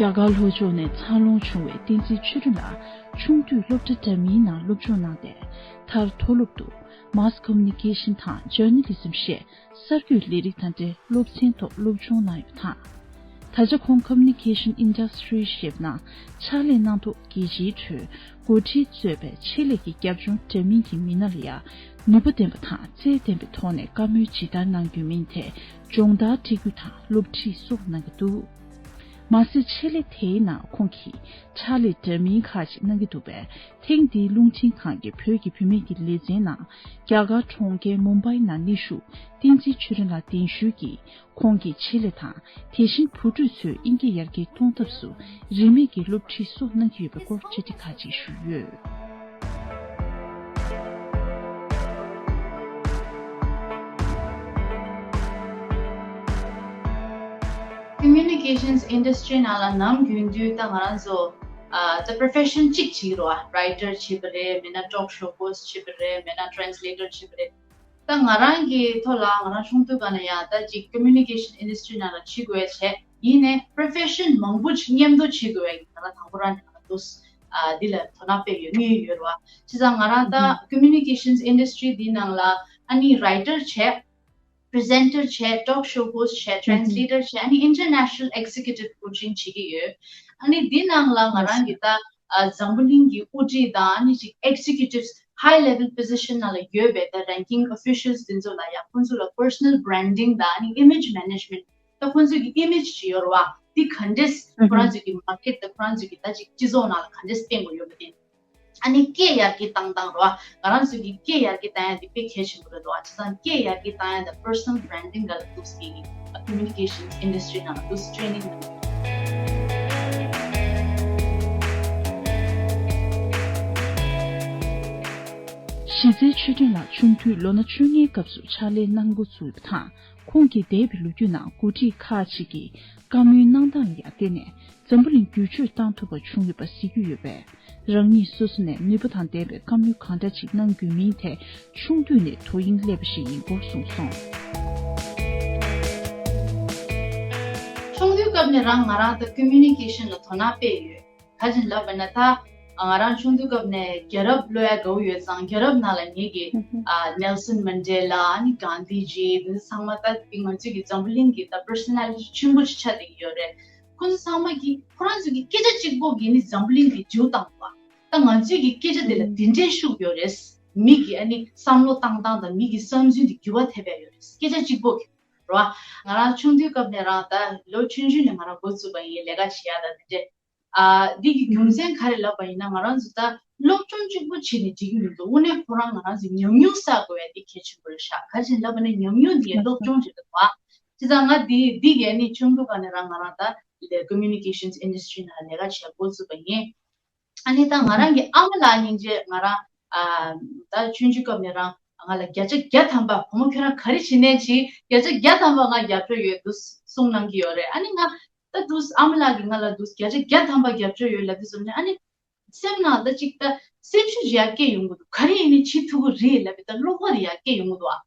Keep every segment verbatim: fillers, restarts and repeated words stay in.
རྒྱ་གར་ལྷོ་ཕྱོགས་ནས་འཚར་ལོངས་བྱུང་བའི་བསྟན་འཛིན་ཆོས་སྒྲོན་ལགས་ཆུང་དུས་སློབ་གྲྭ་འདྲ་མིན་ནང་སློབ་སྦྱོང་གནང་སྟེ། མཐར་མཐོ་སློབ་ཏུ་Mass Communication དང་Journalism ཞེས་གསར་འགོད་ལས་རིགས་དང་འབྲེལ་སློབ་ཚན་ཐོག་སློབ་སྦྱོང་གནང་ཡོད་པ་དང་། ད་ཆ་ཁོང་Communication Industry ཞེས་པ་ནང་ཕྱག་ལས་གནང་ཐོག་རྒྱལ་སྤྱིའི་ཁྲོད་འགོ་ཁྲིད་གཙོས་པའི་ཆེད་ལས་ཀྱི་རྒྱབ་ལྗོངས་འདྲ་མིན་གྱི་མི་སྣ་ལ་ཡང་ནུས་པ་ལྡན་པ་དང་རྩལ་ལྡན་པའི་ཐོག་ནས་བཀའ་མོལ་ཇི་ལྟར་གནང་རྒྱུ་མིན་ཐད་སྦྱོང་བརྡར་སྤྲད་རྒྱུ་དང་སློབ་ཁྲིད་སོགས་གནང་གི་འདུག་མ་ཟད་ཆེད་ལས་དེའི་ནང་ཁོང་གིས་ཕྱག་ལས་འདྲ་མིན་ཁག་ཅིག་གནང་གི་འདུག་པས། ཐེངས་འདིའི་རླུང་འཕྲིན་ཁང་གི་བོད་ཀྱི་བུད་མེད་ཀྱི་ལེ་ཚན་ནང་རྒྱ་གར་གྲོང་ཁྱེར་མུམ་བྷའི་ནང་གནས་བཞུགས་བསྟན་འཛིན་ཆོས་སྒྲོན་ལགས་གདན་ཞུས་ཀྱིས་ཁོང་གི་ཆེད་ལས་དང་དེ་བཞིན་བུ་ཕྲུག་ཚོའི་དབྱིན་སྐད་ཡར་རྒྱས་གཏོང་ཐབས་སུ་རིན་མེད་ཀྱི་སློབ་ཁྲིད་སོགས་གནང་གི་ཡོད་པའི་སྐོར་བཅར་འདྲི་ཁག་ཅིག་ཞུས་ཡོད། Communications Industry ནང་ལ་ནམ་རྒྱུན་དུས་ད་ང་རང་ཚོ་ཨ་ད་profession གཅིག་བྱེད་ཀྱི་རེད་བ། Writer བྱེད་པ་རེད། མེད་ན་talk show host བྱེད་པ་རེད། མེད་ན་translator བྱེད་པ་རེད། ད་ང་རང་གི་ཐོག་ལ་ང་རང་ཆུང་དུས་སྒང་ནས་ཡང་ད་ཅིག་Communication Industry ནང་ལ་བྱེད་དགོས་བྱས་ཡིན་ནའི་profession མང་པོ་ཅིག་མཉམ་དུ་བྱེད་དགོས་ཡ་ང་རང་དང་པོ་རང་ནས་ང་རང་འདུག་ཨ་འདི་ལ་དོ་སྣང་སྤེལ་ཡོད་དམིགས་ཡུལ་ཡོད་རེད་བ། བྱས་ཙང་ང་རང་ད་Communications Industry འདི་ནང་ལ་ཨ་ནི་writer བྱས། Presenter བྱས། Talk show host བྱས། Translator བྱས། ཨ་ནི་International Executive Coaching བྱེད་ཀྱི་ཡོད། ཨ་ནི་འདི་ནང་ལ་ང་རང་གི་ད་ཨ་འཛམ་བུ་གླིང་གི་དབུ་ཁྲིད་དང་ཨ་ནི་ཅིག་executives high level position ནང་ལ་ཡོད་པའི་ད་ranking officials དེ་ཚོ་ལ་ཡང་ཁོང་ཚོ་ལ་personal branding དང་ཨ་ནི་image management ད་ཁོང་ཚོ་གི་image ཅིག་ཡོད་རེད་བ། འདི་ག་འདྲས་ཁོ་རང་ཚོ་གི་market དང་ཁོ་རང་ཚོ་གི་ད་ཅིག་སྤྱི་ཚོགས་ནང་ལ་ག་འདྲས་བསྟན་དགོས་ཡོད་པ་དེ། ཨ་ནི་སྐད་ཡར་རྒྱས་བཏང་སྟངས་རེད་བ། ང་རང་ཚོ་གི་སྐད་ཡར་རྒྱས་བཏང་ཡ་འདི་དཔེ་གལ་ཆེན་པོ་རེད་འདུག་བ། བྱས་ཙང་སྐད་ཡར་རྒྱས་བཏང་ཡ་དང་personal branding སྒང་ལ་འདུག་སེ་གི་communication industry ནང་ལ་འདུག་སེ་training གནང་། གཞི་རྩའི་ཆོས་སྒྲོན་ལགས་ཆུང་དུས་ལོ་ན་བཅོ་ལྔའི་སྐབས་སུ་ཕྱག་ལས་གནང་འགོ་བཙུགས་པ་དང་། ཁོང་གིས་འདས་པའི་ལོ་རྒྱུས་ནང་འགོ་ཁྲིད་ཁག་ཅིག་གིས་བཀའ་མོལ་གནང་སྟངས་ལ་ཡང་བརྟེན་ནས་འཛམ་བུ་གླིང་བསྒྱུར་བཅོས་བཏང་ཐུབ་པ་བྱུང་ཡོད་པ་གཟིགས་རྒྱུ་ཡོད་པས། རང་ཉིད་སོ་སོ་ནས་ནུས་པ་དང་ལྡན་པའི་བཀའ་མོལ་གང་འདྲ་ཅིག་གནང་རྒྱུ་མིན་ཐད་ཆུང་དུས་ནས་དོ་དབྱིངས་སླེབས་པ་ཞིག་ཡིན་སྐོར་གསུངས་སོང་། ཆུང་དུས་སྐབས་ནས་རང་ང་རང་ད་communication ལ་དོ་སྣང་སྤེལ་ཡོད། ག་རེ་ལབ་པ་ན་ད་ང་རང་ཆུང་དུས་སྐབས་ནས་རྒྱལ་རབས་ཀློག་ཡ་དགའ་བོ་ཡོད་ཙང་རྒྱལ་རབས་ནང་ལ་ངེད་ཀྱི་ཨ་Nelson Mandela ཨ་ནི་Gandhi Ji དེ་ཚོ་ཚང་མ་ད་ང་ཚོའི་གི་འཛམ་བུ་གླིང་གི་ད་personality ཆེན་པོ་ཅིག་ཆགས་བསྡད་ཀྱི་ཡོད་རེད། ཁོང་ཚོ་ཚང་མ་གིས་ཁོ་རང་ཚོ་གི་སྐད་ཆ་གཅིག་པོ་གིས་ནི་འཛམ་བུ་གླིང་གི་འཇུག་བཏང་བ། ད་ང་ཚོའི་གི་སྐད་ཆ་དེ་ལ་དེ་འདྲའི་ཤུགས་ཡོད་རེད། མི་གི་ཨ་ནི་བསམ་བློ་བཏང་སྟངས་དང་མི་གི་བསམ་ཚུལ་དེ་འགྱུར་བ་ཐེབས་ཡ་ཡོད་རེད། སྐད་ཆ་གཅིག་པོ་གིས་རེད་བ། ང་རང་ཆུང་དུས་སྐབས་ནས་རང་ད་ལོ་ཆུང་ཆུང་ནས་ང་རང་འགོ་བཙུགས་པ་ཡིན། ལས་ཀ་བྱེད་ཡ་ད་དེ་འདྲས། ཨ་འདི་གི་རྒྱུ་མཚན་ག་རེ་ལབ་པ་ཡིན་ན་ང་རང་ཚོ་ད་སློབ་སྦྱོང་གཅིག་པོ་བྱས་ནས་འགྲིག་གི་མི་འདུག་དངོས་གནས་ཁོ་རང་ང་རང་ཚོ་ཉམས་མྱོང་བསགས་དགོས་ཡ་དེ་གལ་ཆེན་པོ་རེད་ཤག་ག་རེ་ལབ་པ་ན་ཉམས་མྱོང་དེ་སློབ་སྦྱོང་རེད་འདུག་བ། བྱས་ཙང་ང་འདི་འདི་གའི་ནི་ཆུང་དུས་སྒང་ནས་རང་ང་རང་ད་ལས་communications industry ནང་ལས་ཀ་བྱེད་འགོ་བཙུགས་པ་ཡིན། ཨ་ནི་ད་ང་རང་གི་ཨ་མ་ལགས་སྙིང་རྗེ་ང་རང་ཨ་ད་ཆུང་ཆུང་སྐབས་ནས་རང་ང་ལ་བརྒྱ་ཆ་བརྒྱ་ཐམ་པ་བུ་མོ་ཁྱོད་རང་ག་རེ་བྱེད་ནས་བྱེད་བརྒྱ་ཆ་བརྒྱ་ཐམ་པ་ང་རྒྱབ་སྐྱོར་ཡོད་འདུག་གསུངས་གནང་གི་ཡོད་རེད། ཨ་ནི་ང་ད་འདུག་ཨ་མ་ལགས་ཀྱིས་ང་ལ་འདུག་བརྒྱ་ཆ་བརྒྱ་ཐམ་པ་རྒྱབ་སྐྱོར་ཡོད་ལབ་དུས་ཙམ་ནས་ཨ་ནི་སེམས་ནང་ད་ཅིག་ད་སེམས་ཤུགས་ཡར་སྐྱེད་ཡོང་གི་འདུག་ག་རེ་ཡིན་ནའི་བྱེད་ཐུབ་ཀྱི་རེད་ལབ་པའི་ད་བློ་ཁོག་དེ་ཡར་སྐྱེད་ཡོང་གི་འདུག་ཨ།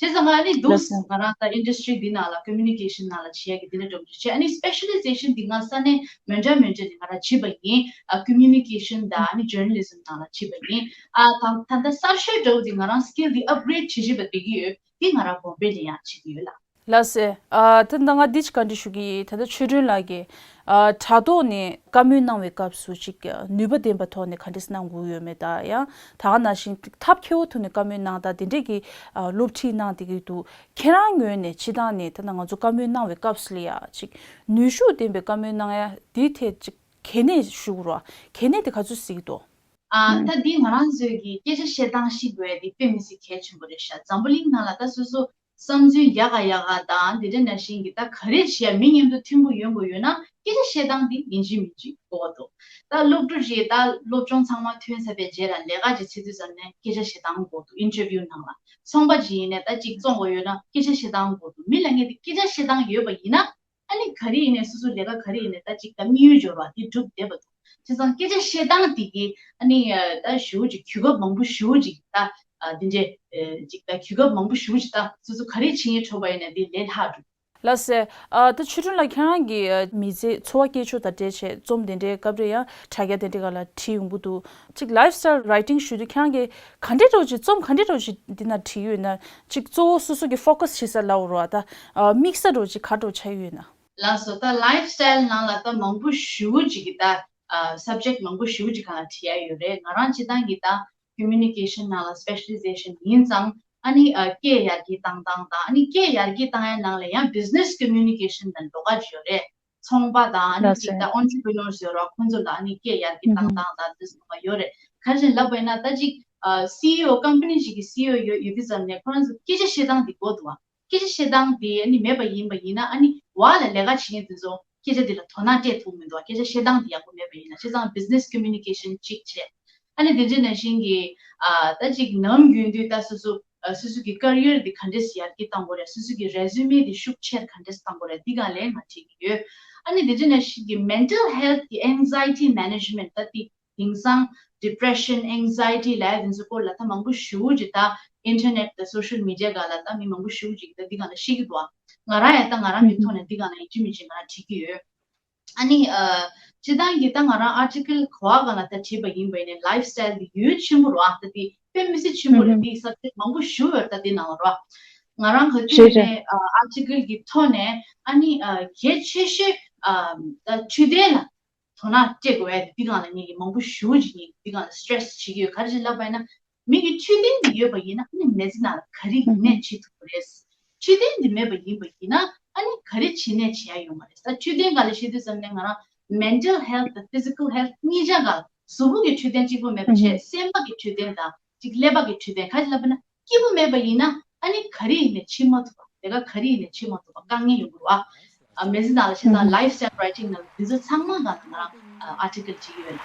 བྱས་ཙང་ང་ཨ་ནི་འདུག་ལགས་སོ། ང་རང་ད་industry འདི་ནང་ལ་communication ནང་ལ་བྱེད་ཡ་གི་འདི་འདྲ་འགྲོ་གི་རེད། བྱས་ཨ་ནི་specialization འདི་ང་ས་གནས་མོན་གྲལ་མོན་གྲལ་ནས་ང་རང་བྱས་པ་ཡིན། ཨ་communication དང་ཨ་ནི་journalism ནང་ལ་བྱས་པ་ཡིན། ཨ་ད་ད་ལྟ་གསར་ཤོས་འདྲ་བོ་འདི་ང་རང་skill འདི་upgrade བྱེད་བཞིན་པ་བསྡད་ཀྱི་ཡོད། འདི་ང་རང་Bombay ནས་ཡང་བྱེད་ཀྱི་ཡོད་ལགས། ལགས་སེ། ཨ་ད་ལྟ་ང་འདི་ཅིག་བཀའ་འདྲི་ཞུ་གི་ཡིན། ད་ལྟ་ཆོས་སྒྲོན་ལགས་ཀྱིས་ཨ་དྲ་ཐོག་ནས་བཀའ་མོལ་གནང་བའི་སྐབས་སུ་ཅིག་ནུས་པ་ལྡན་པ་ཐོག་ནས་ག་འདྲས་གནང་དགོས་ཡོད་མེད། ད་ཡང་ད་ག་ནང་བཞིན་ཐབས་མཁས་པོ་ཐོག་ནས་བཀའ་མོལ་གནང་དང་དེ་འདྲས་ཀྱི་ཨ་སློབ་ཁྲིད་གནང་བསྡད་ཀྱི་འདུག་ཁྱེད་རང་ངོས་ནས་སྤྱིར་བཏང་ནས་ད་ལྟ་ང་ཚོ་བཀའ་མོལ་གནང་བའི་སྐབས་སུ་ལ་ཡ་ཅིག་ནུས་ཤུགས་ལྡན་པའི་བཀའ་མོལ་གནང་ཡ་དེའི་ཐད་ཅིག་གལ་གནད་ཞུ་དགོས་རེད་བ། གལ་གནད་དེ་ག་ཚོད་གཟིགས་འདུག་ཨ་ད་འདི་ང་རང་ཚོའི་གི་སྐད་ཆ་བཤད་སྟངས་ཤེས་དགོས་ཡ་དེ་དཔེ་མི་སྲིད་གལ་ཆེན་པོ་རེད་ཤག་འཛམ་བུ་གླིང་ནང་ལ་ད་སོ་སོ་བསམ་ཚུལ་ཡག་ག་ཡག་ག་དང་དེ་འདྲ་ནང་བཞིན་གྱི་ད་ག་རེ་བྱེད་ཡ་མི་མཉམ་དུ་མཐུན་པོ་ཡོང་དགོས་ཡོད་ན་སྐད་ཆ་བཤད་སྟངས་དེ་ཡིན་གཅིག་མིན་གཅིག་དགོས་འདུག་ད་སློབ་ཕྲུག་ཅིག་ད་སློབ་སྦྱོང་ཚང་མ་ཐོན་ཚར་བའི་རྗེས་ལ་ལས་ཀ་ཅིག་བྱེད་དུས་ཙམ་ནས་སྐད་ཆ་བཤད་སྟངས་དགོས་འདུག interview ནང་ལ་ཚོང་པ་ཅིག་ཡིན་ནའི་ད་ཅིག་བཙོང་དགོས་ཡོད་ན་སྐད་ཆ་བཤད་སྟངས་དགོས་འདུག་མི་ལ་ངས་དེ་སྐད་ཆ་བཤད་སྟངས་ཡོད་པ་ཡིན་ན། ཨ་ནི་ག་རེ་ཡིན་ནའི་སོ་སོ་ལས་ཀ་ག་རེ་ཡིན་ནའི་ད་ཅིག་ད་དམིགས་ཡུལ་འབྱོར་བ་དེ་འགྲུབ་བསྡད་པ་འདུག་བྱས་ཙང་སྐད་ཆ་བཤད་སྟངས་དེ་གི་ཨ་ནི་ད་ཞེ་པོ་ཅིག་གོ་སྐབས་མང་པོ་ཞེ་པོ་ཅིག་ད་ཨ་དེ་འདྲས་ཨེ་ཅིག་ད་གོ་སྐབས་མང་པོ་ཞེ་པོ་ཅིག་ད་སོ་སོ་ག་རེ་བྱེད་སྙིང་བྲོ་བ་ཡིན་ནའི་དེ་ལས་ལྷག་འགྲོ། ལགས་སེ། ཨ་ད་ཆོས་སྒྲོན་ལགས་ཁྱེད་རང་གི་ཨ་མི་ཚེ་འཚོ་བ་སྐྱེལ་ཕྱོགས་དང་འབྲེལ་བྱས་རྩོམ་དེ་འདྲའི་སྐབས་རེ་ཡང་དྲ་རྒྱ་དེ་འདྲའི་སྒང་ལ་བྲིས་ཡོང་གི་འདུག་ཅིག་ལའིབ་སི་ཊའིལ་རའི་ཊིང་ཞུ་དུས་ཁྱེད་རང་གིས་ག་འདྲའི་འདྲ་བོ་ཅིག་རྩོམ་ག་འདྲའི་འདྲ་བོ་ཅིག་འདི་ན་བྲིས་ཡོད་ན། ཅིག་གཙོ་བོ་སོ་སོ་གི་ཕོ་ཁ་སི་བྱེད་ས་ལབ་དགོས་རེད་བ། ད་ཨ་དམིགས་ས་འདྲ་བོ་ཅིག་ག་འདྲ་བོ་ཆགས་ཡོད་ན། ལགས་སོ། ད་ལའིབ་སི་ཊའིལ་ནང་ལ་ད་མང་པོ་ཞེ་པོ་ཅིག་གི་ད་ཨ་སབ་ཇེག་མང་པོ་ཞེ་པོ་ཅིག་སྒང་ལ་བྲིས་ཡ་ཡོད་རེད། ང་རང་སྤྱིར་བཏང་གི་ད་ཀོ་མུ་ནི་ཀེ་ཤན་ནང་ལ་སི་པེ་ཤ་ལི་ཟེ་ཤན་ཡིན་ཙང་། ཨ་ནི་ཨ་སྐད་ཡར་རྒྱས་བཏང་སྟངས་དང་། ཨ་ནི་སྐད་ཡར་རྒྱས་བཏང་ཡ་ནང་ལ་ཡང་བི་ཛི་ནེ་སི་ཀོ་མུ་ནི་ཀེ་ཤན་དང་འགྲོ་ཁ་ཅིག་ཡོད་རེད། ཚོང་པ་དང་། ཨ་ནི་ལགས་ཅིག་སེ། ད་ཨོན་ཊི་པི་རི་ནར་ཡོད་རེད། ཁོང་ཚོ་ལ་ཨ་ནི་སྐད་ཡར་རྒྱས་ཨུ་བཏང་ཧུ། སྟངས་དང་དེ་ཚོ་ཡོད་རེད། ག་རེ་ལབ་པ་ཡིན་ན། ད་ཅིག་ཨ་སི་ཨི་ཨོ་ཀམ་པ་ནི་ཞིག་གི་སི་ཨི་ཨོ་ཡོད་ཡོད་དུས་ཙམ་ནས་ཁོ་རང་ཚོ་སྐད་ཆ་བཤད་སྟངས་དེ་དགོས་འདུག་བ། སྐད་ཆ་བཤད་སྟངས་དེ་ཨ་ནི་མེད་པ་ཡིན་པ་ཡིན་ན། ཨ་ནི་བར་ལ་ལས་ཀ་བྱེད་མཁན་དེ་ཚོ་སྐད་ཆ་དེ་ལ་དོ་སྣང་སྤྲད་ཐུབ་མི་འདུག་སྐད་ཆ་བཤད་སྟངས་དེ་ཡག་པོ་མེད་པ་ཡིན་ན། བྱས་ཙང་བི་ཛི་ནེ་སི་ཀོ་མུ་ནི་ཀེ་ཤན་གཅིག་བྱས། ཨ་ནི་དེ་འདྲ་ནང་བཞིན་གྱི་ཨ་ད་ཅིག་ནམ་རྒྱུན་དུ་ད་སོ་སོ་ཨ་སོ་སོ་གི་ཀེ་རི་ཡར་དེ་ག་འདྲས་ཡར་རྒྱས་གཏང་དགོས་རེད། སོ་སོ་གི་རེ་ཛུ་མེ་དེ་ཤུགས་ཆེར་ག་འདྲས་གཏང་དགོས་རེད། འདི་སྒང་ལ་ང་བྲིས་ཀྱི་ཡོད། ཨ་ནི་དེ་འདྲ་ནང་བཞིན་གྱི་མེན་ཊལ་ཧེལ་ཐི་གི་ཨེང་ཛའི་ཊི་མེ་ནེ་ཇི་མེན་ཊི། ད་དེ་དེང་སང་ཌི་པི་རེ་ཤན། ཨེང་ཛའི་ཊི་ལབ་ཡ་དེ་ཚོའི་སྐོར་ལ་ད་མང་པོ་ཞེ་པོ་ཅིག་ད་ཨིན་ཊར་ནེཊ་དང་སོ་ཤལ་མི་ཌི་ཡ་སྒང་ལ་ད་མི་མང་པོ་ཞེ་པོ་ཅིག་ད་འདི་སྒང་ལ་བཤད་ཀྱི་འདུག་ཨ། ང་རང་ཡང་ད་ང་རང་གི་ཐོག་ནས་འདི་སྒང་ལ་ཡིན་གཅིག་མིན་གཅིག་ང་རང་བྲིས་ཀྱི་ཡོད། ཨ་ནི་ཨ་སྤྱིར་བཏང་གི་ད་ང་རང་ཨར་ཊི་ཀལ་ག་བ་སྒང་ལ་ད་བྲིས་པ་ཡིན་པ་ཡིན་ནའི་ལའིཕ་སི་ཊལ་འདི་ཡུལ་ཆེན་པོ་རེད་བ། ད་འདི་དཔེ་མི་སྲིད་ཆེན་པོ་རེད། འདི་སབ་ཇེག་མང་པོ་ཞེ་པོ་ཡོད་རེད། ད་འདི་ནང་ལ་རེད་བ། ང་རང་ག་དུས་རེད་ནས་ཨ་ཨར་ཊི་ཀལ་གི་ཐོག་ནས་ཨ་ནི་ཨ་གལ་ཆེ་ཤོས་ཨ་ད་འཕྲོད་བསྟེན་ལ་དོ་སྣང་སྤྲད་དགོས་ཡ་དེ་འདི་སྒང་ལ་ངས་ཀྱི་མང་པོ་ཞེ་པོ་ཅིག་ངས་འདི་སྒང་ལ་སི་ཊེ་རེ་སི་བྱེད་ཀྱི་ཡོད། ག་རེ་ཞིག་ལབ་པ་ཡིན་ན། མི་གི་འཕྲོད་བསྟེན་འདི་ཡོད་པ་ཡིན་ན། ཨ་ནི་མི་ཚེ་ནང་ལ་ག་རེ་ཡིན་ནའི་བྱེད་ཐུབ་ཀྱི་རེད། འཕྲོད་བསྟེན་འདི་མེད་པ་ཡིན་པ་ཡིན་ན། ཨ་ནི་ག་རེ་བྱེད་ནའི་བྱེད་ཡ་ཡོད་མ་རེད། ད་འཕྲོད་བསྟེན་སྒང་ལ་བཤད་དུས་ཙམ་ནས་ང་རང་མེན་ཊལ་ཧེལ་ཐི་དང་ཕི་ཛི་ཀལ་ཧེལ་ཐི་གཉིས་ཆ་སྒང་ལ། གཟུགས་པོ་གི་འཕྲོད་བསྟེན་གཅིག་པོ་མེད་པ་བྱས། སེམས་པ་གི་འཕྲོད་བསྟེན་དང་ཅིག་ཀླད་པ་གི་འཕྲོད་བསྟེན། ག་རེ་ལབ་པ་ན། སྐྱིད་པོ་མེད་པ་ཡིན་ན་ཨ་ནི་ག་རེ་ཡིན་ནའི་བྱེད་མ་ཐུབ་པ། ལས་ཀ་ག་རེ་ཡིན་ནའི་བྱེད་མ་ཐུབ་པ་དཀའ་ངལ་ཡོང་གི་རེད་བ། ཨ་མི་ཚེ་ནང་ལ་བྱས་ཙང་ལའིཕ་སི་ཊལ་རའི་ཊིང་ནང་ལ་འདི་ཚོ་ཚང་མ་སྒང་ལ་ང་རང་ཨ་ཨར་ཊི་ཀལ་བྲིས་ཀྱི་ཡོད་ལ།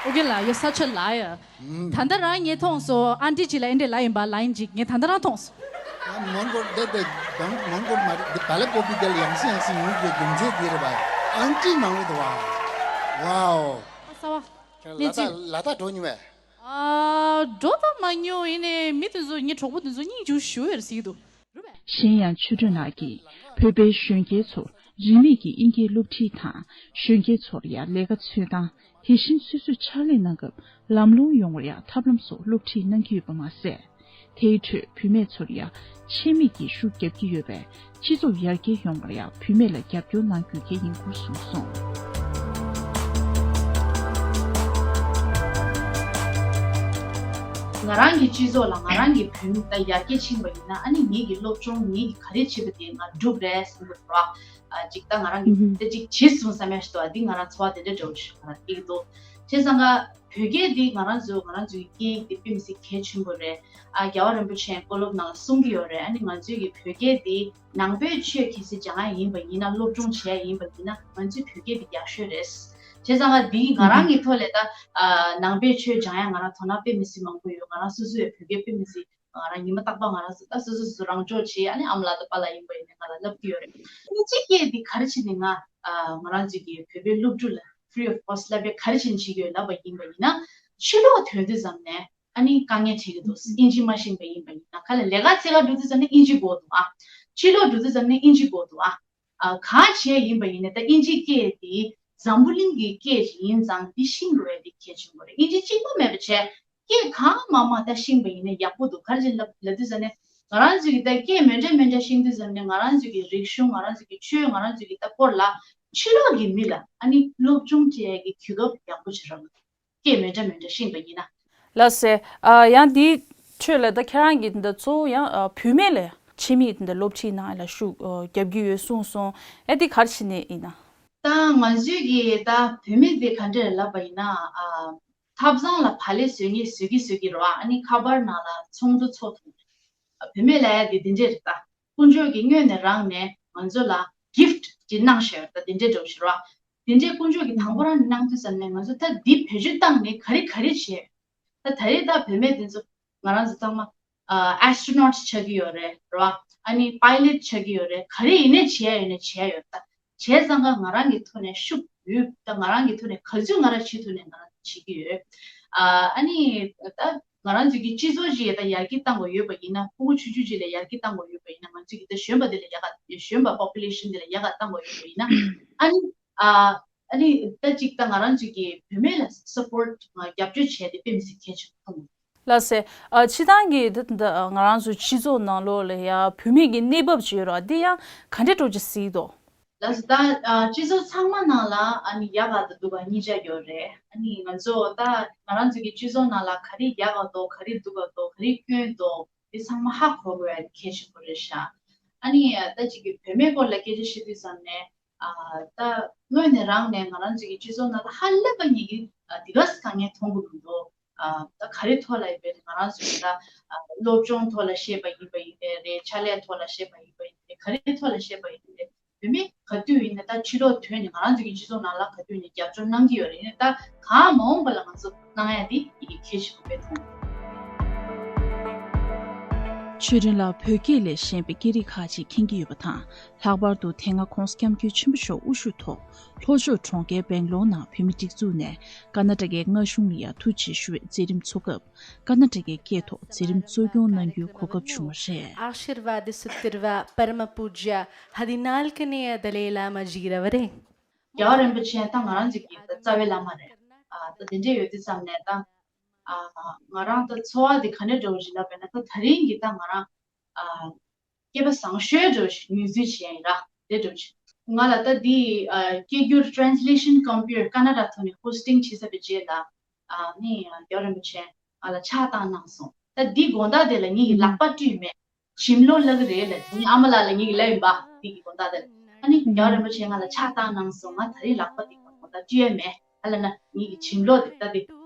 ཨོ་ཀེ་ལགས། You're such a liar. ད་ལྟ་རང་ངས་མཐོང་སོང་། ཨན་ཊི་ཅིག་ལ་ཨེ་འདྲས་ལབ་ཡིན་པ། ལའིན་ཅིག་ངས་ད་ལྟ་རང་མཐོང་སོང་། ཡང་མོན་གྷོ་འདི་འདི་དང་མོན་གྷོ་མ་རེད། འདི་བལ་པོ་པི་དེ་ལ་ཡང་སེ་ཡང་སེ་ཡོང་གི་རྒྱུ་མཚན་འདི་རེད་བ། ཨན་ཊི་མང་པོ་འདུག་བ། ཝའོ། ཨ་གསར་བ། ལ་དྭགས་ལ་དྭགས་འགྲོ་མྱོང་བས། ཨ། འགྲོ་ད་མ་མྱོང་། ཡིན་ནའི་མི་དེ་ཚོ། ངའི་གྲོགས་པོ་དེ་ཚོ་སྙིང་རྗེ་ཞེ་པོ་ཡོད་རེད་ཟེར་གྱི་འདུག་རེད་པས། གཞན་ཡང་ཆོས་སྒྲོན་ལགས་ཀྱིས་བོད་པའི་གཞོན་སྐྱེས་ཚོར་རིན་མེད་ཀྱི་དབྱིན་སྐད་སློབ་ཁྲིད་དང་། གཞོན་སྐྱེས་ཚོར་ཡང་ལས་ཀ་འཚོལ་སྟངས། དེ་བཞིན་སོ་སོས་ཕྱག་ལས་གནང་སྐབས་ལམ་ལྷོང་ཡོང་བར་ཡང་ཐབས་ལམ་སོགས་སློབ་ཁྲིད་གནང་གི་ཡོད་པ་མ་ཟད། དེའི་ཁྲོད་བུད་མེད་ཚོར་ཡང་ཆེད་དམིགས་ཀྱིས་ཤུགས་བརྒྱབ་ཀྱི་ཡོད་པས། སྤྱི་ཚོགས་ཡར་རྒྱས་ཡོང་བར་ཡང་བུད་མེད་ལ་རྒྱབ་སྐྱོར་གནང་དགོས་གལ་ཡིན་སྐོར་གསུངས་སོང་། ང་རང་གི་སྤྱི་ཚོགས་ལ་ང་རང་གི་བུད་མེད་ད་ཡར་རྒྱས་ཕྱིན་པ་ཡིན་ན། ཨ་ནི་ངེད་ཀྱི་སློབ་སྦྱོང་ངེད་ཀྱིས་ག་རེ་བྱས་པ་དེ་ང་འགྲུབ་རེད་བསམ་གྱི་འདུག་ར། ཨ་ཅིག་ད་ང་རང་གི་ཨུ་ཧུ། ད་ཅིག་བྱེད་སོང་བསམ་ཡ་ཞིག་འདུག་ཨ་འདི་ང་རང་ཚོར་བ་དེ་འདྲ་འདྲ་བོ་ཞིག་ང་རང་སྐྱེ་གི་འདུག་བྱས་ཙང་ཀ་བོད་སྐད་འདི་ང་རང་ཚོ་ང་རང་ཚོའི་སྐད་ཡིག་འདི་དཔེ་མི་སྲིད་གལ་ཆེན་པོ་རེད། ཨ་རྒྱལ་བ་རིན་པོ་ཆེས་བཀའ་སློབ་ནང་ལ་གསུང་གི་ཡོད་རེད། ཨ་ནི་ང་ཚོའི་གི་བོད་སྐད་འདི་ནང་པའི་ཆོས་གལ་སྲིད་སྦྱང་ཡ་ཡིན་པ་ཡིན་ན། སློབ་སྦྱོང་བྱེད་ཡ་ཡིན་པ་ཡིན་ན། ང་ཚོའི་བོད་སྐད་འདི་ཡག་ཤོས་རེད། བྱས་ཙང་ཀ་འདི་ང་རང་གི་ཐོག་ལས་ད་ཨ་ནང་པའི་ཆོས་སྦྱང་ཡ་ང་རང་དོ་སྣང་དཔེ་མི་སྲིད་མང་པོ་ཡོད། ང་རང་སོ་སོའི་བོད་སྐད་དཔེ་མི་སྲིད། ང་རང་ཉི་མ་རྟག་པར་ང་རང་ཚོ་ད་སོ་སོ་སོ་སོ་རང་སྦྱོང་བྱེད། ཨ་ནི་ཨ་མ་ལགས་དང་པཱ་ལགས་ཡིན་པ་ཡིན་ནའི་ང་ལ་བསླབ་ཀྱི་ཡོད་རེད། ཨ་ནི་གཅིག་སྐད་འདི་ག་རེ་བྱས་ནས་ང་ཨ་ང་རང་ཚོའི་གི་བོད་པའི་སློབ་ཕྲུག་ལ་ཧྥི་རི་ཨོཕ་ཀོ་སི་བསླབ་པའི་ག་རེ་བྱས་ནས་བྱེད་ཀྱི་ཡོད་ལབ་པ་ཡིན་པ་ཡིན་ན། ཕྱི་ལོགས་ཐོན་དུས་ཙམ་ནས་ཨ་ནི་དཀའ་ངལ་འཕྲད་ཀྱི་འདུག་དབྱིན་ཇི་མ་ཤེས་པ་ཡིན་པ་ཡིན་ན། ག་ལ་ལས་ཀ་འཚོལ་ག་འགྲོ་དུས་ཙམ་ནས་དབྱིན་ཇི་དགོས་འདུག་ཨ། ཕྱི་ལོགས་འགྲོ་དུས་ཙམ་ནས་དབྱིན་ཇི་དགོས་འདུག་ཨ། ཨ་གང་བྱས་ཡིན་པ་ཡིན་ནའི་ད་དབྱིན་ཇིའི་སྐད་དེ་འཛམ་བུ་གླིང་གི་སྐད་ཅིག་ཡིན་ཙང་འདི་ཤེས་དགོས་ཡ་དེ་གལ་ཆེན་པོ་རེད། དབྱིན་ཇི་གཅིག་པོ་མེད་པ་བྱས། སྐད་གང་མང་མང་ད་ཤེས་པ་ཡིན་ན་ཡག་པོ་འདུག་ག་རེ་ལབ་ལབ་དུས་ཙམ་ནས་ང་རང་ཚོའི་གི་ད་སྐད་མི་འདྲ་མི་འདྲ་ཤེས་དུས་ཙམ་ནས་ང་རང་ཚོའི་གི་རིག་གཞུང་། ང་རང་ཚོའི་གི་ཆོས། ང་རང་ཚོའི་གི་ད་སྐོར་ལ་ཕྱི་ལོགས་ཀྱི་མི་ལ་ཨ་ནི་སློབ་སྦྱོང་བྱེད་ཡ་གི་གོ་སྐབས་ཡག་པོ་ཅིག་རག་གི་འདུག་སྐད་མི་འདྲ་མི་འདྲ་ཤེས་པ་ཡིན་ན། ལགས་སེ། ཨ་ཡང་འདིའི་ཁྲོད་ལ་ད་ཁྱེད་རང་གིས་འདི་གཙོ་བོ་ཡང་ཨ་བུད་མེད་ལ་ཆེད་དམིགས་འདི་སློབ་ཁྲིད་གནང་ཡ་ལ་ཤུགས་ཨ་རྒྱབ་ཀྱི་ཡོད་གསུངས་སོང་། ཨེ་འདི་ག་རེ་བྱས་ནས་ཡིན་ན། ད་ང་ཚོའི་གི་ད་བུད་མེད་དེ་ག་འདྲ་རེད་ལབ་པ་ཡིན་ན། ཨ་ཐབ་ཚང་ལ་བག་ལེབ་བཟོ་མཁན་བཟོ་གི་བཟོ་གི་རེད་བ། ཨ་ནི་ཁ་པར་ནང་ལ་ཚོགས་འདུ་ཚོགས་ཐུབ། བུད་མེད་ལབ་ཡ་དེ་འདི་འདྲས་རེད་ད། དཀོན་མཆོག་གིས་སྔོན་ནས་རང་ནས་ང་ཚོ་ལ་གིཕ་ཊི་ཅིག་གནང་བཞག་ཡོད་རེད་ད། འདི་འདྲས་འདྲ་བོ་ཞིག་རེད་བ། འདི་འདྲས་དཀོན་མཆོག་གིས་དང་པོ་རང་ནས་གནང་དུས་ཙམ་ནས་ང་ཚོ་ད་འདི་བེད་སྤྱོད་བཏང་ནས་ག་རེ་ག་རེ་བྱས་ཡོད། ད་ད་རེས་ད་བུད་མེད་དེ་ཚོ་ང་རང་ཚོ་ཚང་མ་ཨ་ཨེ་སི་ཊྲོ་ནོཊ་ཆགས་ཀྱི་ཡོད་རེད། རེད་བ། ཨ་ནི་པའི་ལེཊ་ཆགས་ཀྱི་ཡོད་རེད། ག་རེ་ཡིན་ནའི་བྱེད་ཡ་ཡོད་ནའི་བྱེད་ཡ་ཡོད་ད། བྱས་ཙང་ཀ་ང་རང་གི་ཐོག་ནས་ཤུགས་ཡོད་ད། ང་རང་གི་ཐོག་ནས་ག་ཚོད་ང་རང་བྱེད་ཐུབ་ནའི་ང་རང་བྱེད་ཀྱི་ཡོད། ཨ་ཨ་ནི་ད་ ང་རང་ཚོ་གི་སྤྱི་ཚོགས་ཅིག་ད་ཡར་རྒྱས་བཏང་དགོས་ཡོད་པ་ཡིན་ན། ཕྲུ་གུ་ཆུང་ཆུང་ཅིག་ལ་ཡར་རྒྱས་བཏང་དགོས་ཡོད་པ་ཡིན་ན། ང་ཚོ་གི་ད་གཞོན་པ་དེ་ལ་ཡག་ག་གཞོན་པ་པོ་པུ་ལེ་ཤན་དེ་ལ་ཡག་ག་བཏང་དགོས་ཡོད་པ་ཡིན་ན། ཨ་ནི་ཨ་ཨ་ནི་ད་ཅིག་ད་ང་རང་ཚོ་གི་བུད་མེད་ལ་སབ་པོར་ཊི་རྒྱབ་སྐྱོར་བྱས་ཏེ་དཔེ་མི་སྲིད་གལ་ཆེན་པོ་མཐོང་། ལགས་སེ། ཨ་སྤྱིར་བཏང་གི་ད་ད་ང་རང་ཚོ་སྤྱི་ཚོགས་ནང་ལོགས་ལ་ཡ་བུད་མེད་ཀྱི་གནས་བབ་ཅིག་ཡོད་ར། འདི་ཡང་ག་འདྲ་འགྲོ་ཅིག་གཟིགས་འདུག་ལགས་སོ། ད་ཨ་སྤྱི་ཚོགས་ཚང་མ་ནང་ལ་ཨ་ནི་ཡག་ག་དང་སྡུག་ག་གཉིས་ཆ་ཡོད་རེད། ཨ་ནི་ང་ཚོ་ད་ང་རང་ཚོ་གི་སྤྱི་ཚོགས་ནང་ལ་ག་རེ་ཡག་ག་འདུག་ག་རེ་སྡུག་ག་འདུག་ག་རེ་སྐྱོན་འདུག་དེ་ཚང་མ་ཧ་གོ་དགོས་ཡ་གལ་ཆེན་པོ་རེད་ཤག་ཨ་ནི་ད་ཅིག་གི་བུད་མེད་སྐོར་ལ་སྐད་ཆ་བཤད་དུས་ཙམ་ནས། ཨ་ད་སྔོན་ནས་རང་ནས་ང་རང་ཚོ་གི་སྤྱི་ཚོགས་ནང་ལ་ཧ་ལས་པ་ཉིད་ཀྱི་ཨ་དེ་ག་ས་ག་ངས་མཐོང་གི་མི་འདུག་ཨ་ད་ག་རེ་ཐོག་ལ་ཡིན་པའི་ང་རང་ཚོ་གི་ད་ཨ་སློབ་སྦྱོང་ཐོག་ལ་བཤད་པ་ཡིན་པ་ཡིན་ནའི་རེད། ཕྱག་ལས་ཐོག་ལ་བཤད་པ་ཡིན་པ་ཡིན་ནའི་རེད། ག་རེ་ཐོག་ལ་བཤད་པ་ཡིན་ནའི་རེད། བུད་མེད་ག་དུས་ཡིན་ན་ད་ཕྱི་ལོགས་ཐོན་ནས་ང་རང་ཚོ་གི་སྤྱི་ཚོགས་ནང་ལ་ག་དུས་ཡིན་ནའི་རྒྱབ་སྐྱོར་གནང་གི་ཡོད་རེད། ཡིན་ནའི་ད་གང་མ་འོངས་པ་ལ་ང་ཚོ་གནང་ཡ་དེ་ཡི་གེ་གལ་ཆེན་པོ་དཔེ་མཐོང་། ཆོས་སྒྲོན་ལགས་བོད་སྐད་ལས་གཞན་པའི་སྐད་རིགས་ཁག་ཅིག་མཁྱེན་གྱི་ཡོད་པ་དང་། ལྷག་པར་དུ་དེ་སྔ་༸གོང་ས་༸སྐྱབས་མགོན་ཆེན་པོ་མཆོག་དབུ་བཞུགས་ཐོག་ལྷོ་ཕྱོགས་གྲོང་ཁྱེར་སྦེང་ལོར་ནང་བོད་མི་སྒྲིག་འཛུགས་ནས་ཀ་ན་ཊ་ཀའི་མངའ་གཞུང་ལ་ཡང་ཐུགས་རྗེ་ཞུ་བའི་མཛད་རིམ་ཚོགས་སྐབས། ཀ་ན་ཊ་ཀའི་སྐད་ཐོག་མཛད་རིམ་གཙོ་སྐྱོང་གནང་རྒྱུའི་གོ་སྐབས་བྱུང་བ་རེད། आशीर्वाद सुतीर्वा परम पूज्य हदिनाल्कनेय दलाई लामा जीरवरे। རྒྱལ་བ་རིན་པོ་ཆེ་ད་ང་རང་ཚོ་གི་ད་རྩ་བའི་བླ་མ་རེད། ཨ་ད་དེ་འདྲས་ཡོད་དུས་ཙམ་ནས་ད་ཨ་ང་རང་ད་ཚོར་བ་དེ་ག་འདྲས་འདྲ་བོ་ཞིག་ལབ་པ་ཡིན་ན། ད་ད་རིང་གི་ད་ང་རང་ཨ་སྐྱེས་པ་བཟང་ཤོས་འདྲ་བོ་ཞིག་ངོས་འཛིན་བྱས་ཡིན་ར། དེ་འདྲ་བོ་ཞིག་ང་ལ་ད་འདི་ཨ་སྐད་སྒྱུར་translation computer ཀ་ན་ཌ་ཐོག་ནས་ཧོ་སི་ཊིང་བྱེད་ཚར་བའི་རྗེས་ལ། ཨ་ནི་རྒྱལ་བ་རིན་པོ་ཆེ་ང་ལ་ཕྱག་བཏང་གནང་སོང་། ད་འདི་དགོང་དག་དེ་ལ་ངེད་ཀྱི་ལག་པ་བཀྲུས་མེད། ཞིམ་ལོ་ལག་རེད་ལ། ངའི་ཨ་མ་ལགས་ལ་ངེད་ཀྱི་ལབ་ཡིན་པ། འདི་གི་དགོང་དག་དེ་ལ་ཨ་ནི་རྒྱལ་བ་རིན་པོ་ཆེ་ང་ལ་ཕྱག་བཏང་གནང་སོང་། ང་ད་རིང་ལག་པ་འདི་དགོང་དག་བཀྲུས་ཡས་མེད། ཨ་ལ་ན་ངེད་ཀྱི་ཞིམ་ལོ་དེ་ད་དེ་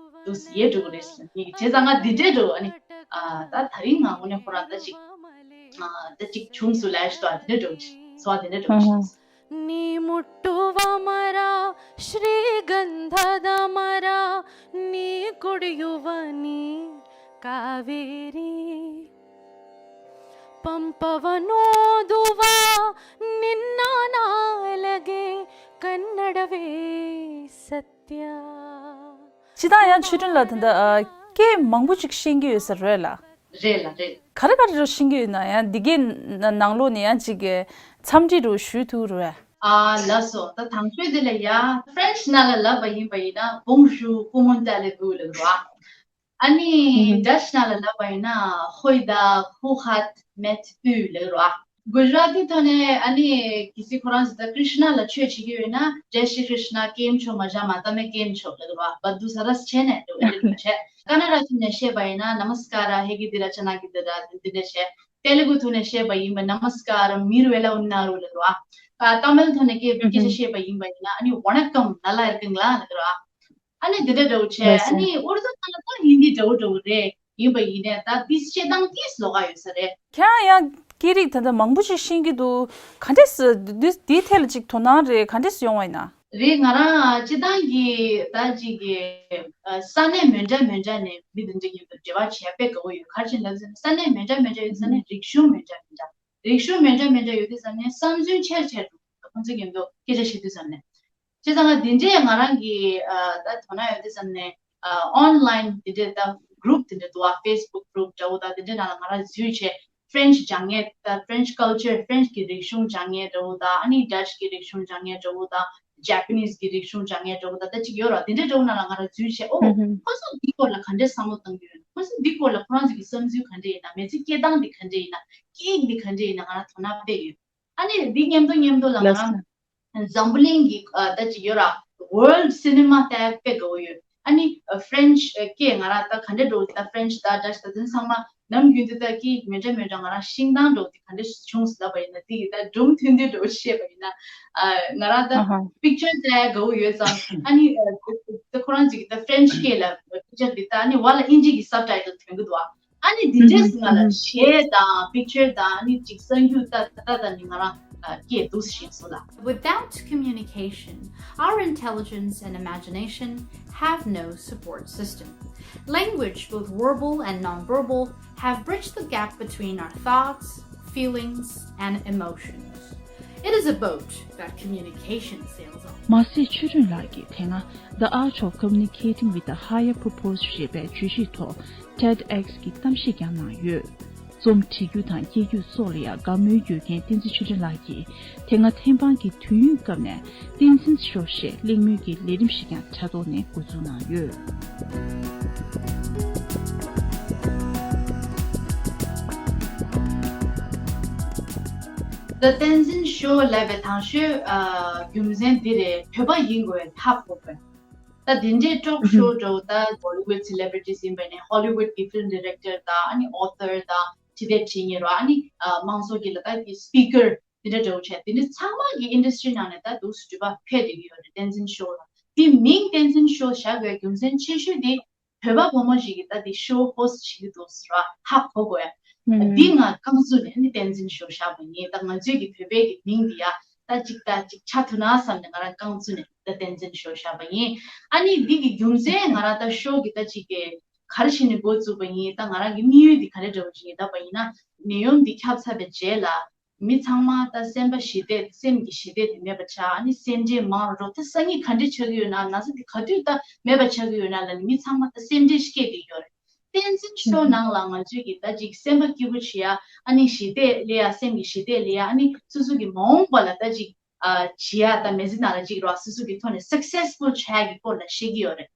འདུག་སེ་ཡལ་འགྲོ་གི་རེད་ཟེར། ངེད་ཀྱི་བྱས་ཙང་ང་འདི་འདྲས་འགྲོ། ཨ་ནི་ཨ་ད་ད་རིང་ང་དངོས་གནས་ཁོ་རང་ད་ཅིག་ཨ་ད་ཅིག་བྱུང་སོང་ལབ་ཤི་ཏོ། ཨ་འདི་འདྲས་འགྲོ་གི་ཚོར་བ་འདི་འདྲས་འགྲོ་གི་ཤི། నీ ముట్టువ మరా శ్రీగంధద మరా నీ కుడియువ నీ కావేరి పంపవనోదువ నిన్న నాలగే కన్నడవే సత్య. སྤྱིར་བཏང་ཡང་ཆོས་སྒྲོན་ལགས་ད་ལྟ་ཨ་སྐད་མང་པོ་ཅིག་ཤེས་ཀྱི་ཡོད་ས་རེད་ལ། རེད་ལ་རེད། ག་རེ་ག་རེ་རོ་ཤེས་ཀྱི་ཡོད་ན་ཡང་འདི་གའི་ནང་ལོགས་ནས་ཡང་ཅིག་གི་འཚམས་འདྲི་རོ་ཞུ་ཐུབ་རོ། ཨ་ལགས་སོ། ད་དང་ཤོས་དེ་ལ་ཡ་ཧྥ་རན་ཆི་ནང་ལ་ལབ་པ་ཡིན་པ་ཡིན་ན་Bonjour, comment allez-vous ལབ་རོ། ཨ་ནི་ཌ་ཅི་ནང་ལ་ལབ་པ་ཡིན་ན་Goeiedag, hoe gaat het met u ལབ་རོ། གུ་ཇ་ར་ཏི་ཐོག་ནས་ཨ་ནི་གལ་སྲིད་ཁོ་རང་ཚོ་ད་ཀྲིཤ་ན་ལ་ཆོས་བྱེད་ཀྱི་ཡོད་ན་Jai Shri Krishna, કેમ છો, મજામાં, તમે કેમ છો ལབ་རོ། བ་དུ་ས་ར་ས་བྱས་ནས་འགྲོ་ཨེ་རེད་བྱས། ཀ་ན་ཌ་ཐོག་ནས་བཤད་པ་ཡིན་ན་Namaskara, ಹೇಗಿದ್ದೀರಾ, ಚೆನ್ನಾಗಿದ್ದೀರಾ འདི་འདྲ་བྱས། ཏེ་ལུ་གུ་ཐོག་ནས་བཤད་པ་ཡིན་པ་Namaskaram, మీరు ఎలా ఉన్నారు ལབ་རོ། ཨ་ཏ་མིལ་ཐོག་ནས་སྐད་སྐད་ཆ་བཤད་པ་ཡིན་པ་ཡིན་ན་ཨ་ནི་Vanakkam, நல்லா இருக்கீங்களா ལབ་རོ། ཨ་ནི་འདི་འདྲ་འདྲ་བོ་བྱས། ལགས་སོ། ཨ་ནི་ཨུར་དུ་ནང་ལ་ད་ཧིན་དི་འདྲ་བོ་འདྲ་བོ་རེད། ཡིན་པ་ཡིན་ནས་ད་དེ་བཤད་སྟངས་དེ་ལོགས་ཀ་ཡོད་ས་རེད། ཁྱེད་རང་ཡང་སྐད་རིགས་ད་ལྟ་མང་པོ་ཅིག་ཤེས་ཀྱི་འདུག་ག་འདྲས་སུ་འདི་འདིའི་ཐད་ལ་ཅིག་དོ་སྣང་རེད། ག་འདྲས་སུ་ཡོང་བ་ཡིན་ན། རེད། ང་རང་སྤྱིར་བཏང་གི་ད་ཅིག་གི་ས་གནས་མི་འདྲ་མི་འདྲ་ནས་མི་དེ་འདྲ་ཡིན་པ་འབྲེལ་བ་བྱས་དཔེ་དགའ་བོ་ཡོད། ག་རེ་བྱས་ལབ་ཟེར་ན་ས་གནས་མི་འདྲ་མི་འདྲ་ཡོད་ས་ནས་རིག་གཞུང་མི་འདྲ་མི་འདྲ། རིག་གཞུང་མི་འདྲ་མི་འདྲ་ཡོད་དུས་ཙམ་ནས་བསམ་ཚུལ་ཆེར་ཆེར་འདུག་ཁོང་ཚོ་མཉམ་དུ་སྐད་ཆ་བཤད་དུས་ཙམ་ནས། བྱས་ཙང་ང་འདི་འདྲས་ང་རང་གི་ཨ་ད་དོ་སྣང་ཡོད་དུས་ཙམ་ནས་ཨ་ཨོན་ལའིན་འདི་འདྲས་ད་གུ་རུབ་འདི་འདྲས་འདུག་ཨ། ཕེ་སི་བུག་གུ་རུབ་འདྲ་བོ་དང་འདི་འདྲས་ནང་ལ་ང་རང་འཛུལ་བྱས་ཕ་རན་ཆི་སྦྱང་མཁན་ད་ཕ་རན་ཆི་ཀལ་ཅར་ཕ་རན་ཆི་གི་རིག་གཞུང་སྦྱང་མཁན་འདྲ་བོ་དང་ཨ་ནི་ཌ་ཅི་གི་རིག་གཞུང་སྦྱང་མཁན་འདྲ་བོ་དང་ཇ་པ་ནིས་གི་རིག་གཞུང་སྦྱང་མཁན་འདྲ་བོ་དང་ད་ཅིག་ཡོད་ར། འདི་འདྲས་འདྲ་བོ་ནང་ལ་ང་རང་འཛུལ་བྱས་ཨོ་ཁོ་ཚོ་འདི་སྐོར་ལ་ག་འདྲས་བསམ་བློ་བཏང་གི་ཡོད། ཁོ་ཚོ་འདི་སྐོར་ལ་ཁོ་རང་ཚོ་གི་བསམ་ཚུལ་ག་འདྲས་ཡིན་ན། མི་ཚེ་སྐྱེལ་སྟངས་འདི་ག་འདྲས་ཡིན་ན། སྐད་ཡིག་འདི་ག་འདྲས་ཡིན་ན་ང་རང་དོ་སྣང་དཔེ་ཡོད། ཨ་ནི་འདི་མཉམ་དུ་མཉམ་དུ་ལ་ང་རང་འཛམ་བུ་གླིང་གི་ཨ་ད་ཅིག་ཡོད་ར། World Cinema ལྟ་དཔེ་དགའ་བོ་ཡོད། ཨ་ནི་ཕ་རན་ཆི་སྐད་ང་རང་ད་ག་འདྲས་འགྲོ་ད་ཕ་རན་ཆི་ད་ཌ་ཅི་ད་དེ་ཚང་མ་ནམ་རྒྱུན་དུ་ད་སྐད་མི་འདྲ་མི་འདྲ་ང་རང་ཤེས་སྟངས་འགྲོ་དེ་ག་འདྲས་བྱུང་སོང་ལབ་པ་ཡིན་ན། དེ་ཡི་ད་སྒྲུང་ཐུང་ཐུང་འགྲོ་བཤད་པ་ཡིན་ན་ཨ་ང་རང་ད་ཨ་ཧ་པིག་ཅར་ལྟ་དགའ་བོ་ཡོད་ཙང་ཨ་ནི་ཨ་ད་ཁོ་རང་ཅིག་ད་ཕ་རན་ཆི་སྐད་ལ་པིག་ཅར་དེ་ད་ཨ་ནི་བ་ལ་ཨིན་ཇི་གི་སབ་ཊའི་ཊལ་ཐོན་གི་འདུག་ཨ། ཨ་ནི་འདི་འདྲས་ང་ལ་གཞས་དང་པིག་ཅར་དང་ཨ་ནི་ཅིག་གསར་འགྱུར་ལྟ་ལྟ་ད་ནི་ང་རང་སྐད་འདུག་སེ་ཤེས་སོང་ལ། Without communication, our intelligence and imagination have no support system. Language, both verbal and nonverbal, have bridged the gap between our thoughts, feelings, and emotions. It is a boat that communication sails on. མ་སྲིད་ཆོས་སྒྲོན་ལགས་ཀྱིས་དེ་སྔ་The Art of Communicating with a Higher Purpose ཞེས་པའི་བརྗོད་གཞིའི་ཐོག TEDx གི་གཏམ་བཤད་ཀྱང་གནང་ཡོད། རྩོམ་འབྲི་རྒྱུ་དང་སྐྱེལ་རྒྱུ་སོགས་ལ་ཡང་དགའ་མོས་ཡོད་མཁན་བསྟན་འཛིན་ཆོས་སྒྲོན་ལགས་ཀྱིས་དེ་སྔ་ཐེམ་སྤང་གི་དུས་ཡུན་སྐབས་ནས་བསྟན་འཛིན་ཤོ་ཞེས་གླེང་མོལ་གྱི་ལས་རིམ་ཞིག་ཀྱང་དྲ་ཐོག་ནས་འགོ་འཛུགས་གནང་ཡོད། The Tenzin Show ལབ་པའི་དང་ཤོས་རྒྱུ་མཚན་འདི་རེད། བོད་པ་ཡིན་དགོས་ཧ་གོ་བས། ད་དེ་འདྲའི་ཊོག་ཤོ་འདྲ་བོ་ད་Bollywood celebrities ཡིན་པ་ནས་Hollywood གི་film director དང་ཨ་ནི་author དང་བྲིས་དེབ་བྲིས་མཁན་རོ་ཨ་ནི་མང་ཚོགས་ཀྱི་ལ་ད་གི་speaker དེ་འདྲ་འདྲ་བོ་བྱས་དེ་འདྲ་ཚང་མ་གི་industry ནང་ནས་ད་འདུག་སེ་འགྲུལ་པ་ཕེབས་བསྡད་ཀྱི་ཡོད་རེད། བསྟན་འཛིན་ཤོ་ལ་དེ་མིང་བསྟན་འཛིན་ཤོ་བཞག་དགོས་རྒྱུ་མཚན་ཆེ་ཤོས་དེ་བོད་པ་བུ་མོ་ཞིག་གིས་ད་དེ་ཤོ་ཧོ་སི་ཊི་བྱེད་ཀྱི་འདུག་ཟེར་བ་ཧ་གོ་དགོས་ཡ། འདི་ང་རྐང་བཙུགས་ནས་ནི་བསྟན་འཛིན་ཤོ་བཞག་པ་ཡིན། ད་ང་ཚོའི་གི་བོད་པའི་གི་མིང་འདི་ཡ་ད་ཅིག་ད་ཅིག་ཆགས་ཐུབ་ན་བསམ་ནས་ང་རང་རྐང་བཙུགས་ནས་ད་བསྟན་འཛིན་ཤོ་བཞག་པ་ཡིན། ཨ་ནི་འདི་གི་རྒྱུ་མཚན་ང་རང་ད་ཤོ་གི་ད་ཅིག་གི་ག་རེ་བྱས་ནས་འགོ་བཙུགས་པ་ཡིན། ད་ང་རང་གི་དམིགས་ཡུལ་འདི་ག་རེ་འདྲ་བོ་ཞིག་ཡིན་ད་པ་ཡིན་ན་ནད་ཡམས་འདི་ཁྱབ་ཚར་བའི་རྗེས་ལ། མི་ཚང་མ་ད་སེམས་པ་ཞི་བདེ་སེམས་ཀྱི་ཞི་བདེ་དེ་མེད་པ་ཆགས། ཨ་ནི་སེམས་ཁྲལ་མང་རུ་འགྲོ། ད་སང་ཉིན་ག་འདྲ་ཆགས་ཀྱི་ཡོད་ན་ན་ཚ་དེ་ག་དུས་ད་མེད་པ་ཆགས་ཀྱི་ཡོད་ན་ལ་ནི་མི་ཚང་མ་ད་སེམས་ཁྲལ་སྐྱེས་བསྡད་ཡོད་རེད། བསྟན་འཛིན་ཤོ་ནང་ལ་ང་ཚོས་ཀྱི་ད་ཅིག་སེམས་པ་སྐྱིད་པོ་བྱེད་ཡ་ཨ་ནི་ཞི་བདེ་སླེབས་ཡ་སེམས་ཀྱི་ཞི་བདེ་སླེབས་ཡ་ཨ་ནི་སོ་སོ་གི་མ་འོངས་པ་ལ་ད་ཅིག་ཨ་བྱེད་ཡ་ད་མི་ཚེ་ནང་ལ་ཅིག་རོ་སོ་སོ་གི་ཐོག་ནས་successful་བྱ་ཡ་གི་སྐོར་ལ་བཤད་ཀྱི་ཡོད་རེད།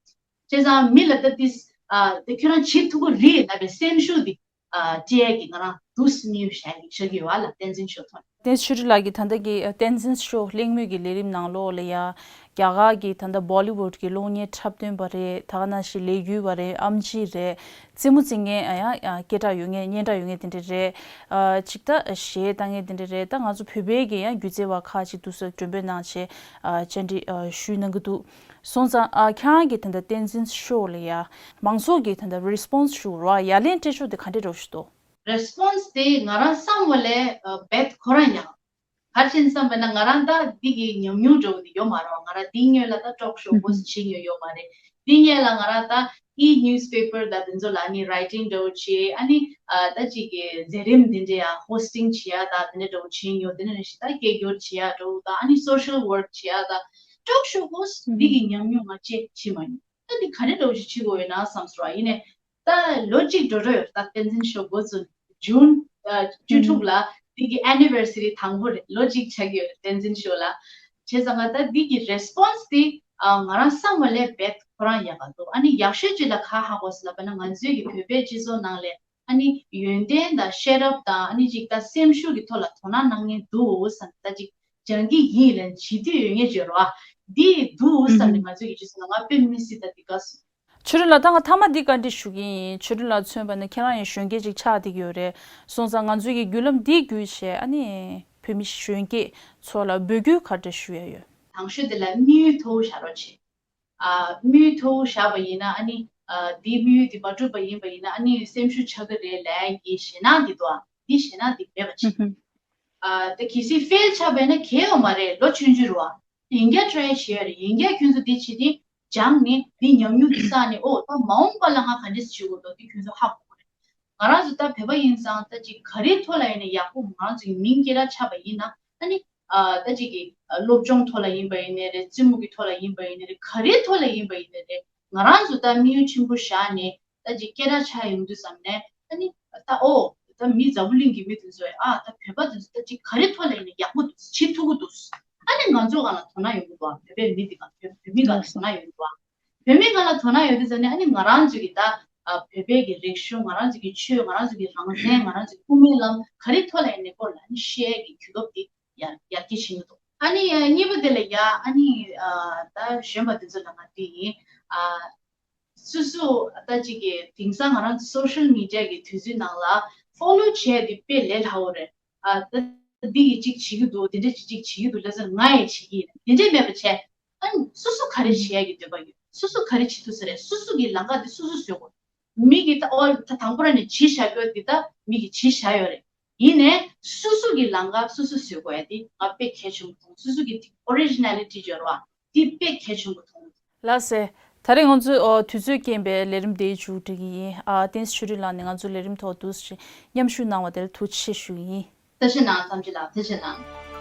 བྱས་ཙང་མི་ལ་ད་ཏིས་ཨ་ད་ཁྱོད་རང་བྱེད་ཐུབ་ཀྱི་རེད་ལབ་པའི་སེམས་ཤུགས་དེ། ཨ་སྤྲད་ཀྱི་ང་རང་འདུག་སེ་དམིགས་ཡུལ་བཞག་གི་བཞག་གི་ཡོད་ཨ་ལ་བསྟན་འཛིན་ཤོ་ཐོག་ནས། བསྟན་འཛིན་ཤོ་ལགས་ཀྱིས་ད་ལྟ་གི་བསྟན་འཛིན་ཤོ་གླེང་མོལ་གྱི་ལས་རིམ་ནང་ལོགས་ལ་ཡ་རྒྱ་གར་གྱི་ད་ལྟ་Bollywood གི་གློག་བརྙན་འཁྲབ་སྟོན་པ་རེད། ད་ག་ནང་བཞིན་ལས་འགུལ་བ་རེད། ཨེམ་ཆི་རེད། རྩེད་མོ་རྩེ་མཁན་ཡ་སྐད་གྲགས་ཡོད་མཁན་སྙན་གྲགས་ཡོད་མཁན་དེ་འདྲ་རེད། ཨ་ཅིག་ད་གཞས་བཏང་མཁན་དེ་འདྲ་རེད། ད་ང་ཚོ་བོད་པའི་གི་ཡང་སྒྱུ་རྩལ་བ་ཁག་ཅིག་འདུག་སེ་མགྲོན་འབོད་གནང་བྱས་ཨ་བཅར་འདྲི་ཨ་ཞུས་གནང་གི་འདུག་སོང་ཙང་ཨ་ཁྱེད་རང་གིས་ད་ལྟ་བསྟན་འཛིན་ཤོ་ལ་ཡ་མང་ཚོགས་ཀྱིས་ད་ལྟ་response ཞུ་རོགས་ཡ་ལན་སྤྲད་ཕྱོགས་དེ་ག་འདྲས་འདྲ་བོ་ཞིག་འདུག response དེ་ང་རང་བསམ་བ་ལས་ཨ་རྦད་ཁོ་རང་ཡང་ག་རེ་བྱས་ནས་བསམ་པ་ན་ང་རང་ད་འདི་གི་ཉམས་མྱོང་འདྲ་བོ་དེ་ཡོད་མ་རེད་བ། ང་རང་འདིའི་སྔོན་ལ་ད་ཊོག་ཤོ་ཧོ་སི་ཊི་བྱེད་མྱོང་ཡོད་མ་རེད། འདིའི་སྔོན་ལ་ང་རང་ད་e newspaper ད་དེ་ཚོ་ལ་ཨ་ནི་writing འདྲ་བོ་བྱེད། ཨ་ནི་ཨ་ད་ཅིག་གི་མཛད་རིམ་འདི་འདྲ་ཡང་hosting བྱེད་ཡ་ད་དེ་འདྲ་འདྲ་བོ་བྱེད་མྱོང་། དེ་འདྲ་ནང་བཞིན་ད་སྐད་སྒྱུར་བྱེད་ཡ་འདྲ་བོ་ད་ཨ་ནི་social work བྱེད་ཡ་ད་ཊོག་ཤོ་ཧོ་སི་ཊི་འདི་གི་ཉམས་མྱོང་ང་ཅིག་བྱེད་མ་མྱོང་། ད་འདི་ག་རེ་འདྲ་བོ་ཞིག་བྱེད་དགོས་ཡོད་ན་བསམ་སོང་བ་ཡིན་ནའི། ད་ལོ་གཅིག་འགྲོ་འགྲོ་ཡོད་རེད། ད་བསྟན་འཛིན་ཤོ་འགོ་བཙུགས་ནས་ཇུན་ཨ་བཅུ་དྲུག་ལ་འདི་གི་anniversary དང་པོ་རེད། ལོ་གཅིག་ཆགས་ཀྱི་ཡོད་རེད་བསྟན་འཛིན་ཤོ་ལ། བྱས་ཙང་ང་ད་འདི་གི་response དེ་ཨ་ང་རང་བསམ་བ་ལས་རྦད་ཁོ་རང་ཡག་ག་འདུག་ཨ་ནི་ཡག་ཤོས་ཅིག་ལ་ག་ཧ་གོ་སོང་ལབ་པ་ན་ང་ཚོའི་གི་བོད་པའི་སྤྱི་ཚོགས་ནང་ལ་ཨ་ནི་ཡོན་ཏན་དང་ཤེས་རབ་དང་ཨ་ནི་ཅིག་ད་སེམས་ཤུགས་ཀྱི་ཐོག་ལ་དོ་སྣང་གནང་མཁན་འདུག་བསམ་ད་ཅིག་སྦྱང་གི་ཡིན་ལབ་བྱེད་འདོད་ཡོད་མཁན་ཅིག་ཡོད་རེད་བ། འདི་འདུག་བསམ་ནས་ང་ཚོའི་གི་སྤྱི་ཚོགས་ནང་ང་དཔེ་མི་སྲིད་ད་འདི་དགའ་སོང་། ཆོས་སྒྲོན་ལགས་ད་ང་མཐའ་མ་འདི་བཀའ་འདྲི་ཞུ་གི་ཡིན། ཆོས་སྒྲོན་ལགས་མཚོན་པ་ན་ཁྱེད་རང་ཡང་གཞོན་སྐྱེས་ཅིག་ཆགས་བསྡད་ཀྱི་ཡོད་རེད། སོང་ཙང་ང་ཚོའི་གི་བརྒྱུད་ལམ་འདི་བརྒྱུད་བྱས་ཨ་ནི་བོད་མི་གཞོན་སྐྱེས་ཚོ་ལ་འབོད་སྐུལ་ག་འདྲ་ཞུ་ཡ་ཡོད། དང་ཤོས་དེ་ལ་དམིགས་ཡུལ་མཐོ་བོ་བཞག་རོགས་བྱེད། ཨ་དམིགས་ཡུལ་མཐོ་བོ་བཞག་པ་ཡིན་ན་ཨ་ནི་ཨ་འདིའི་དམིགས་ཡུལ་འདི་མ་འགྲུབ་པ་ཡིན་པ་ཡིན་ན་ཨ་ནི་སེམས་ཤུགས་ཆག་གི་རེད་ལབ་ཡ་གི་ཞེད་སྣང་འདི་འདུག་ཨ། འདི་ཞེད་སྣང་འདི་མེད་པ་བྱེད། ཨ་ད་གལ་སྲིད་fail ཆགས་པ་ཡིན་ན་གལ་ཡོད་མ་རེད། ལོ་ཆུང་ཆུང་རེད་བ། ཡིན་རྒྱ་try བྱེད་ཡ་རེད། ཡིན་རྒྱ་ཁྱོད་ཚོ་འདི་བྱེད་དེ་སྦྱངས་ནས་འདི་ཉམས་མྱོང་འདི་བསགས་ནས་ཨོ་ད་མ་འོངས་པ་ལ་ང་ག་འདྲས་བྱེད་དགོས་འདུག་འདི་ཁྱོད་ཚོ་ཧ་གོ་གི་རེད། ང་རང་ཚོ་ད་བོད་པ་ཡིན་ཙང་ད་ཅིག་ག་རེའི་ཐོག་ལ་ཡིན་ན་ཡག་པོ་ང་རང་ཚོ་གི་མིང་སྐད་གྲགས་ཆགས་པ་ཡིན་ན་ཨ་ནི་ཨ་ད་ཅིག་གི་ཨ་སློབ་སྦྱོང་ཐོག་ལ་ཡིན་པ་ཡིན་ནའི་རེད། རྩེད་མོ་གི་ཐོག་ལ་ཡིན་པ་ཡིན་ནའི་རེད། ག་རེའི་ཐོག་ལ་ཡིན་པ་ཡིན་ནའི་རེད། ང་རང་ཚོ་ད་དམིགས་ཡུལ་ཆེན་པོ་བཞག་ནས་ད་ཅིག་སྐད་གྲགས་ཆགས་ཡོང་དུས་ཙམ་ནས་ཨ་ནི་ད་ཨོ་ད་མི་འཛམ་བུ་གླིང་གི་མི་དེ་ཚོས་ཨ་ད་བོད་པ་དེ་ཚོ་ད་ཅིག་ག་རེའི་ཐོག་ལ་ཡིན་ན་ཡག་པོ་འདུག་བྱེད་ཐུབ་ཀྱི་འདུག་ཨ་ནི་ང་ཚོ་སྒང་ལ་དོ་སྣང་ཡོང་གི་འདུག་ཨ། བོད་པའི་མི་དེ་ག་བོད་བོད་མི་སྒང་ལ་དོ་སྣང་ཡོང་གི་འདུག་ཨ། བོད་མི་སྒང་ལ་དོ་སྣང་ཡོད་དུས་ཙམ་ནས་ཨ་ནི་ང་རང་ཚོ་གི་ད་ཨ་བོད་པའི་གི་རིག་གཞུང་ང་རང་ཚོ་གི་ཆོས་ང་རང་ཚོ་གི་རང་བཙན་ང་རང་ཚོ་གི་དབུ་མའི་ལམ་ག་རེ་ཐོག་ལ་ཡིན་ནའི་སྐོར་ལ་ཨ་ནི་བཤད་ཀྱི་གོ་སྐབས་དེ་ཡར་ཡར་རྒྱས་ཕྱིན་གྱི་འདུག་ཨ་ནི་གཉིས་པ་དེ་ལ་ཡ་ཨ་ནི་ཨ་ད་གཞོན་པ་དེ་ཚོ་ལ་ང་དེ་ཡིན་ཨ་སོ་སོ་ད་ཅིག་གི་དེང་སང་ང་རང་ཚོ་social media གི་དུས་ཚོད་ནང་ལ་follow བྱས་དེ་དཔེ་ལས་སླ་བོ་རེད། ཨ་ད་འདི་གི་ཅིག་བྱེད་ཀྱི་འདུག་དེ་འདྲ་ཅིག་ཅིག་བྱེད་ཀྱི་འདུག་ལབ་ཙང་ང་ཡང་བྱེད་ཀྱི་ཡིན་དེ་འདྲས་མེད་པ་བྱས། ཨ་ནི་སོ་སོ་ག་རེ་བྱེད་ཡ་གི་འདོད་པ་ཡོད། སོ་སོ་ག་རེ་བྱེད་ཐུབ་ས་རེད། སོ་སོ་གི་ལམ་ཁ་དེ་སོ་སོ་བཟོ་དགོས། མི་གིས་ད་ཨོ་ད་དང་པོ་ར་ནས་བྱས་བཞག་ཡོད་འདི་ད་མི་གིས་བྱས་བཞག་ཡོད་རེད། ཡིན་ནའི་སོ་སོ་གི་ལམ་ཁ་སོ་སོ་བཟོ་དགོས་ཡ་དེ་ང་དཔེ་གལ་ཆེན་པོ་མཐོང་། སོ་སོ་གི་originality ཡོད་རེད་བ། དེ་དཔེ་གལ་ཆེན་པོ་མཐོང་། ལགས་སེ། ད་རེས་ང་ཚོའི་ཨོ་དུས་ཚོད་རྐྱེན་པས་ལས་རིམ་དེ་མཇུག་སྒྲིལ་གྱི་ཡིན། ཨ་བསྟན་འཛིན་ཆོས་སྒྲོན་ལགས་ནས་ང་ཚོའི་ལས་རིམ་ཐོག་ཏུ་མཉམ་ཞུགས་གནང་བ་དེར་ཐུགས་རྗེ་ཆེ་ཞུ་གི་ཡིན། ཐུགས་རྗེ་གནང་། ཐམས་ཅད་ལ་ཐུགས་རྗེ་གནང་།